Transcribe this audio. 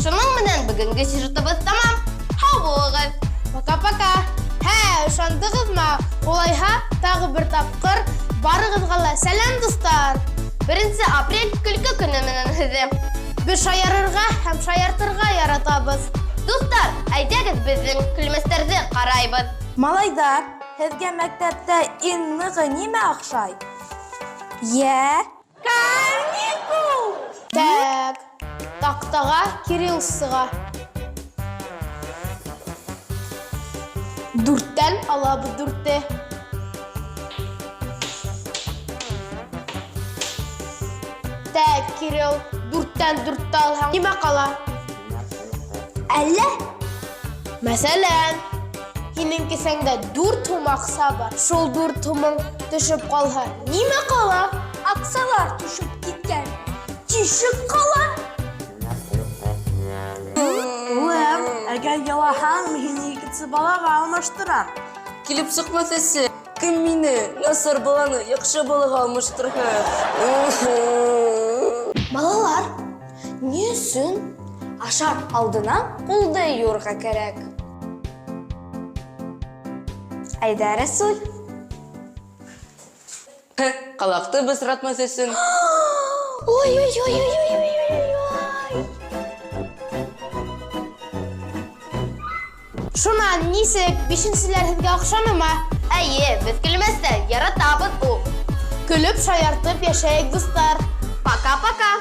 Шуның менән бөгөнгө сюжетыбыҙ тамам. Һау булығыҙ! Пока-пока! Һә, ышандығыҙмы? Улайһа, тағы бер тапҡыр барығыҙға ла сәләм, дуҫтар! Беренсе апрель көлкө көнө менән һеҙҙе! Беҙ шаярырға һәм шаяртырға яратабыҙ. Дуҫтар, әйҙәгеҙ беҙҙең көлмәстәрҙе ҡарайбыҙ. Малайҙар, һеҙгә мәктәптә иң ныгы нимә оҡшай? Йә? Каникул! Так, таҡтаға Кирилл сыға. Дүрттән алабыҙ дүртте. Так, Кирилл, дүрттән дүртте алһаң, нимә ҡала? Әллә? Мәҫәлән, һинең кеҫәңдә дүрт һум аҡса бар. Шул дүрт һумың төшөп ҡалһа, нимә ҡала? Аҡсалар төшөп киткән. Тишек ҡала. Улым, әгәр елаһаң, мин һине икенсе балаға алмаштырам. Килеп сыҡмаҫ әсә. Кем мине, насар баланы, яҡшы балаға алмаштырһын? Балалар, ни өсөн ашар алдынан ҡулды йыуырға кәрәк? Әйҙә, Рәсүл. Ҡалаҡты бысратмаҫ өсөн. Ой-ой-ой-ой-ой-ой-ой. Шунан нисек, бишенселәр һеҙгә оҡшанымы? Әйе, беҙ көлмәстән яратабыҙ ул. Көлөп шаяртып йәшәйек, дуҫтар. Пока-пока!